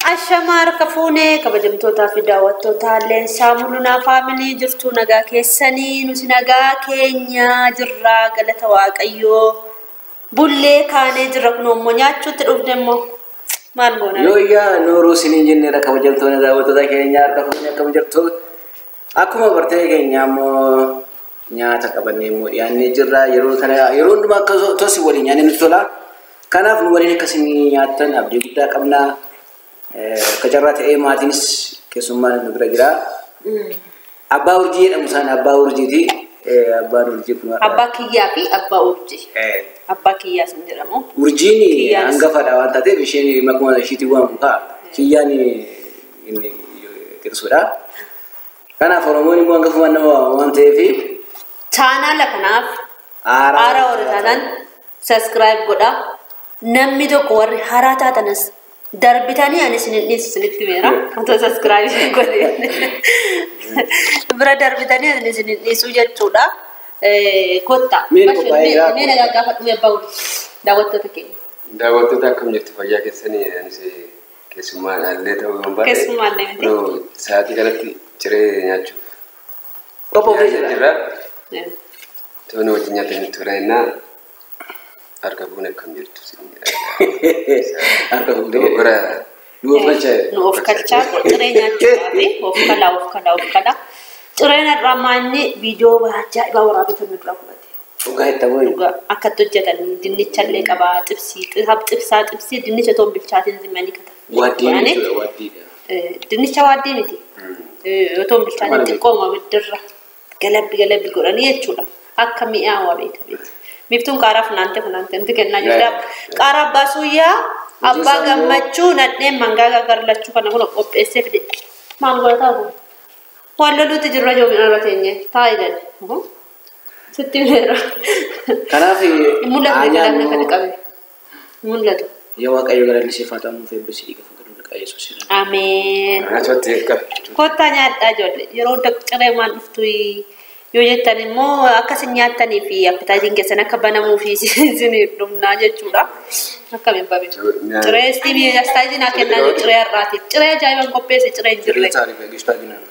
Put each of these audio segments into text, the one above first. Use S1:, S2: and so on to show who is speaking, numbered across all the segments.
S1: Ashamaa harka fuunee kabajamtootaa fi daawwattoota Leensaa Mul'unaa Faamilii jirtu nagaa keessanii nuti nagaa keenya jirraa galata Waaqayyoo bullee kaanee jirra kun immoo nyaachuutti dhufne immoo maal goona?
S2: Yooyyaa nooruu isiniin jenneera kabajamtoonni daawwattoota keenya harka fuunee akkam jirtu akkuma bartee keenya immoo nyaata qabannee immoo dhiyaannee jirra yeroo kana yeroo hundumaa akka tosi waliin nyaanni nutti tola. Kanaaf nu waliin akkasiin nyaattan abdii guddaa qabna. Akka carraa ta'ee maatiinis keessummaan nu bira jira. Abbaa Urjii jedhamu isaan Abbaa Urjiiti. Abbaan Urjii kun
S1: Abbaa Kiyyaa fi Abbaa Urjii. Abbaa Kiyyaa sun jedhamu.
S2: Urjiin hangafadha waan taateef isheen makuma ishiitiin waamu ka'a. Kiyyaan inni tirsuudha. Kanaaf Oromoon immoo hangafumaan nama waama waan ta'eef
S1: Chaanaala kanaaf haaraa warri taatan subscribe godhaa. Namni tokko warri haaraa taatanis darbitanii ani isin dhiisu isinitti meera. Otoo subscribe godheen. Bira darbitanii ani isin dhiisu jechuudha. Kottaa.
S2: Mee qophaa'ee
S1: Mee nagaa gaafadhu mee abbaa Urjii daawwattoota keenya.
S3: Daawwattoota akkam jirtu fayyaa keessanii anis keessummaa illee ta'uu hin baadhe.
S1: Keessummaa illee miti.
S3: Kunoo sa'aatii kanatti ciree nyaachuuf.
S2: Qophoofee jira.
S3: Jirra. Tooni wajjin nyaatanii ture innaa harka fuune akkam jirtu isin jedha.
S2: Harka fuunee.
S3: Dogoggora
S2: Nu of galchaa.
S1: Nu of galchaa ciree nyaachuudhaaf of kalaa of kalaa of kalaa. Cireen har'aa maanni viidiyoo ajaa'ibaa waraabee nu dura qubate.
S2: Dhugaa itti bu'e.
S1: Dhugaa akkatti hojjetan dinnicha illee qabaa xibsii xibsaa xibsii dinnicha toon bilchaatiin zimmanii kata.
S2: Waaddii jechuudha waaddiidha.
S1: Dinnicha waaddii miti. Otoo bilchaatiin xiqqooma ibiddirra galabbi galabbi godhanii jechuudha. Akka mi'aawaa beeka beeka. Biiftuun qaaraa funaante funaante nuti kennaa jirti. Qaaraa abbaa suuyyaa abbaa gammachuu nadheen mangaagaa garlachuu kana kun qopheessee fide. Maal godhataa kun? Waan loluutti jirra jiru midhaan irra teenye taa'i jedhe. Sitti meera.
S2: Kanaaf
S1: Mul'atu beekaa kan qabe. Mul'atu.
S2: Yaa Waaqayyo galanni siif haa ta'u nuuf eebbisi dhiiga fakkaatu maqaa Yesuusiin.
S1: Ameen.
S3: Anatotti qabe.
S1: Kottaa nyaadhaa ijoollee yeroo hunda ciree waan dhuftu yoo jettan immoo akkasin nyaattanii fi appetaayitiin keessan akka banamuu fi isiniif dhumnaa jechuudha. Akkamiin babe. Ciree istiimii astaayitiin haa kennaa jiru ciree har'aatiif. Ciree ajaa'ibaan qopheesse ciree hin jirre.
S2: Taarifa gishtaa jinaan.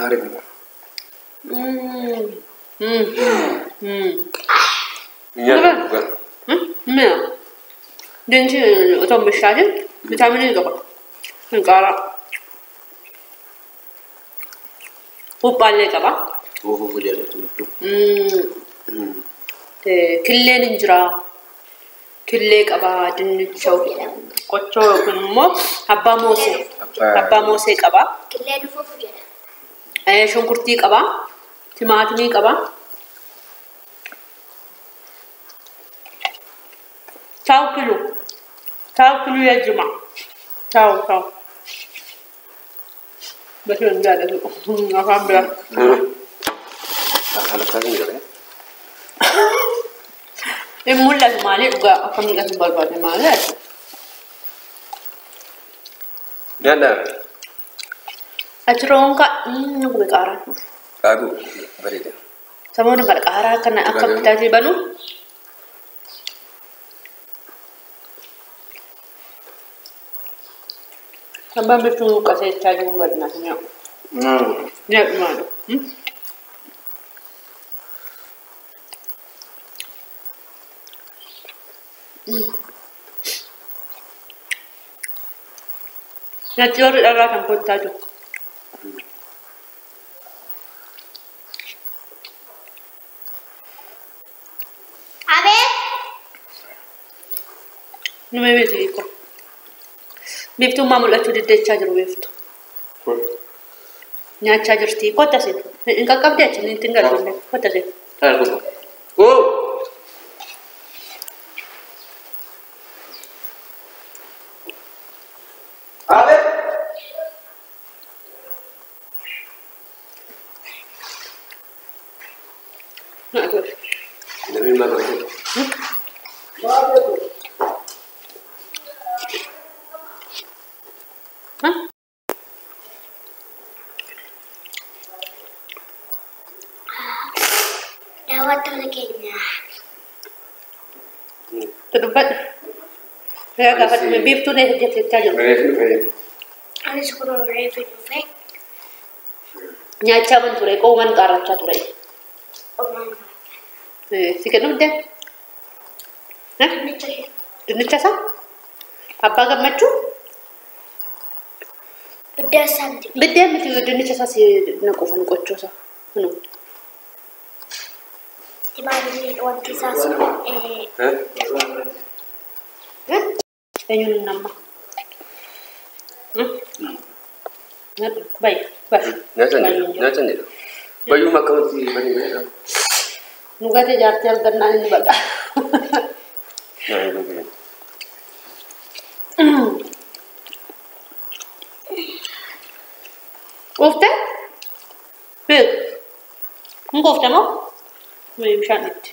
S2: Aariif.
S3: Nyaata dhugaa.
S1: Mi'a. Dinchi otoo hin bilchaatin vitaaminii qaba. Hin qaaraa. Buuphaallee qaba.
S2: Ofuuf jaallatu.
S1: Killeen hin jira. Killee qaba dinnicha qochoo yookiin immoo abbaa moosee. Abbaa moosee qaba.
S4: Killee dhufuuf jedha.
S1: Shunkurtii qaba. Timaatimii qaba. Chaaw kilu. Chaaw kilu yaa jima. Chaaw chaaw. Bashir hin jaallatu. Afaan biraa.
S3: Afaan akkasii jira.
S1: Hin mul'atu maali dhugaa akka mul'atu barbaade maali ati?
S3: Nyaadhaa.
S1: Achiroon ka gube qaaraa.
S3: Qaaquu bareeda.
S1: Samoonni kana qaaraa kana akka bitaatii banu. Abbaan biftuu qaseechaa jiru bal'inaa nyaatu. Nyaatu maali? Nyaati warri dharraa kan kottaa jiru.
S4: Abeet.
S1: Numa beektu hiikoo. Biiftuun maa mul'achuu diddechaa jiru biiftu. Nyaachaa jirti. Kottaa seetu. Hin qaqqabdee achi hin ittiin galfamne. Kottaa seetu.
S2: Taarifa. Oo! Abe!
S3: Namni maal godhate?
S4: Daawwattoota
S1: Egaa gaafadhu biiftuun eessa jechaa jiru.
S3: Reefu dhufee.
S4: Anis kun reefu dhufee.
S1: Nyaachaa man ture qooman qaarrachaa ture. Si kennu biddeen? Dinnicha isaa? Abbaa gammachuu?
S4: Biddeen isaa miti.
S1: Biddeen miti dinnicha isaa si naquufan qochoo isaa. Kunoo.
S4: Timaatimii wanti isaas.
S1: Eenyuun nama? Bayi, bayi.
S3: Nyaata jedhu. Bayyuma akkamatti bani beekama.
S1: Nu gate jaartii argannaan inni baqa. Quuftee? Beeku. Hin quufte moo? Bishaan itti.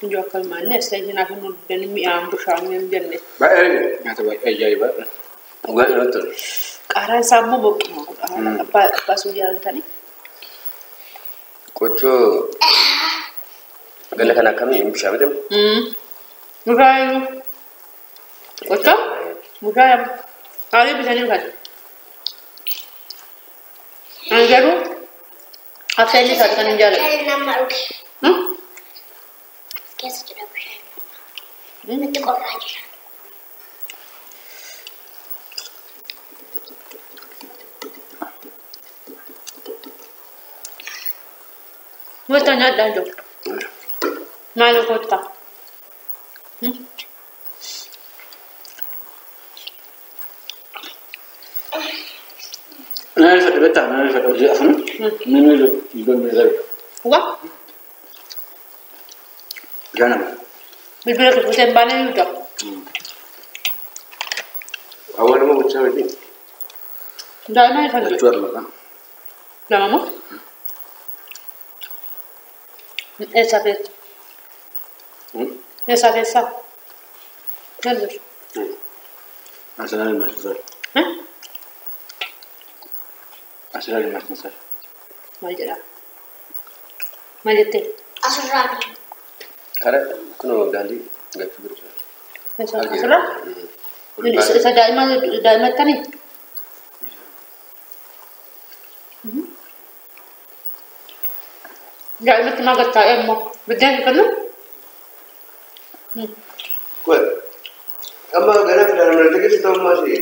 S1: Ijoo akka ilmaanni as ta'e jinaaf hin hojjanne mi'aan bishaan hin jenne.
S3: Baay'ee
S2: Nyaata baay'ee ajaa'ibaa.
S3: Dhugaa namatti tola.
S1: Qaaraan isaa immoo mooqima godha. Abbaa suuyyaa argatanii.
S3: Qochoo ganna kana akkamii hin bishaan bitamu?
S1: Mushaayu. Qochoo? Mushaaya. Qaarii bitanii kan. Ani garuu akka inni isaati kan hin jaalladhu.
S4: Bishaan nama dhuge. Keessa jira bishaan. Natti qorraa jira.
S1: Wanta nyaadhaa jiru. Maal kottaa?
S2: Naan fedha beektaa naan fedha hojii afaan. Namni bilbila
S1: Dhugaa?
S2: Jaanama.
S1: Bilbila kee hin baane yuuda.
S3: Awwaal nama gochaa miti.
S1: Daa'ima ifan jedhu.
S2: Lachuu argata.
S1: Lama moo? Eessa keessa? Eessa keessa? Maal jedhu?
S2: Arsenaal maal Arsenaal maal
S1: Maal jedhaa? Maal jettee?
S4: Asirraa deemu.
S3: Karaa kunoo daandii gachuu jiru.
S1: Asirraa? Isa daa'ima daa'imattanii? Daa'imatti maa gattaa'e immoo biddeen kennu?
S3: Kun amma gara filaan mana keessa ta'u maal ta'e?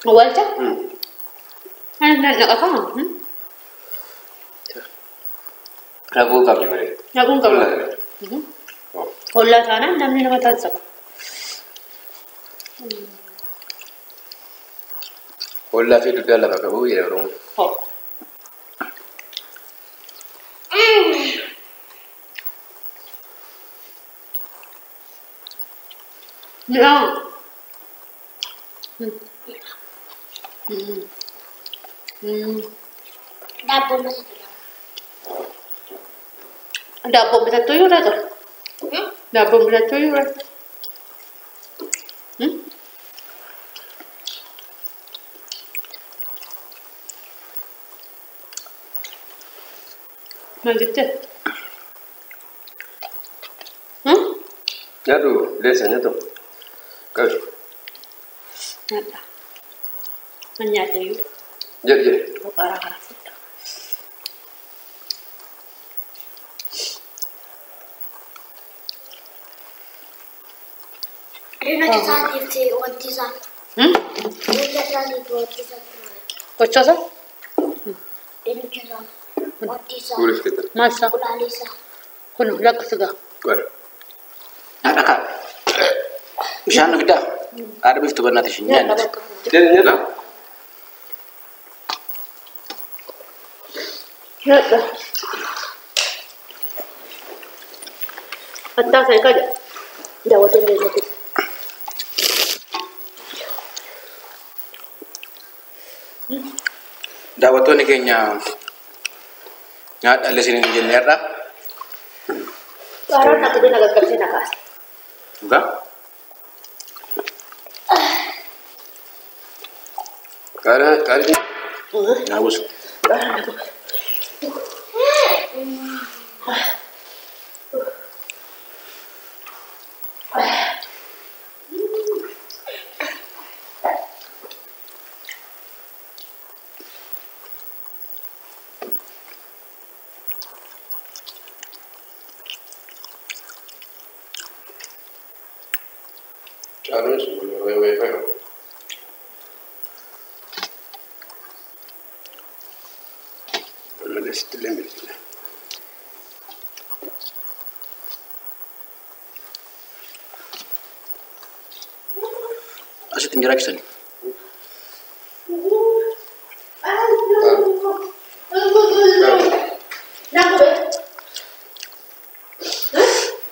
S1: Awwaalcha? Ani nan dhaqataa?
S3: Rakkoo qabdi malee.
S1: Rakkoo qabdi. Hollaa taanaan namni nama taasisa.
S3: Hollaa fi dugdaa lafa qabu jedha Oromoon.
S1: Hoo. Mi'aa.
S4: Daabboon mata jira.
S1: Daabboon bitattuu yoo taatu? Daabboon bitachuu yoo taatu? Maal jettee?
S3: Nyaatu leessa nyaatu. Qabi.
S1: Nyaadha. Man nyaadha iyyuu.
S3: Jedhi jedhi.
S1: Qaaraa kana fudha.
S4: Dinnicha isaatiif wanti isaa. Dinnicha isaatiif wanti isaa.
S1: Qochoo isaa?
S4: Dinnicha isaa. Wanti isaa.
S3: Fuula fidata.
S1: Maal isaa?
S4: Ulaalee isaa.
S1: Kun lakka sigaa.
S3: Qola.
S2: Nyaadha kaa. Bishaan nu fidaa. Haadha biftu bannaati ishiin nyaanni.
S3: Jedhi nyaata.
S1: Nyaadha. Attaa isaa kaja. Daawwateen beeklatu.
S2: Daawwattoonni keenya nyaadha illee isiniin jenne har'a.
S1: Qaaraan na qubee na gaggabsee na kaase.
S2: Dhugaa?
S3: Qaaraa qaarii.
S2: Naa buusu.
S3: Caaluun sun wayii wayii fayyadu. Malee sitti illee beekna.
S2: Asitti hin jiraachisani.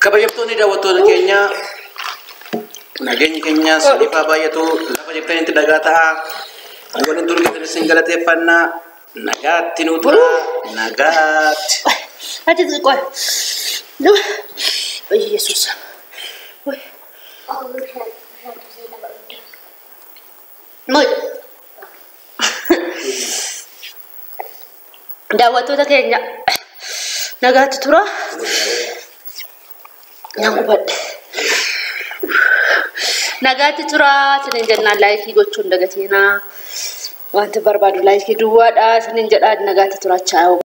S2: Kabajamtoonni daawwattoota keenyaa nageenyi keenya sadiifaa baay'atu lafa jirtanitti dhagaa ta'a. Waliin turtan isin galateeffannaa nagaatti nuu tura nagaatti.
S1: Ati xiqqoo. Yesuus. Mooi. Daawwattoota keenya nagaatti tura. Nan gubadhe. Nagaatti tura isiniin jennaan laayikii gochuun dagatinaa. Wanti barbaadu laayikii duwwaadha isiniin jedhaa nagaatti tura. Chaawo.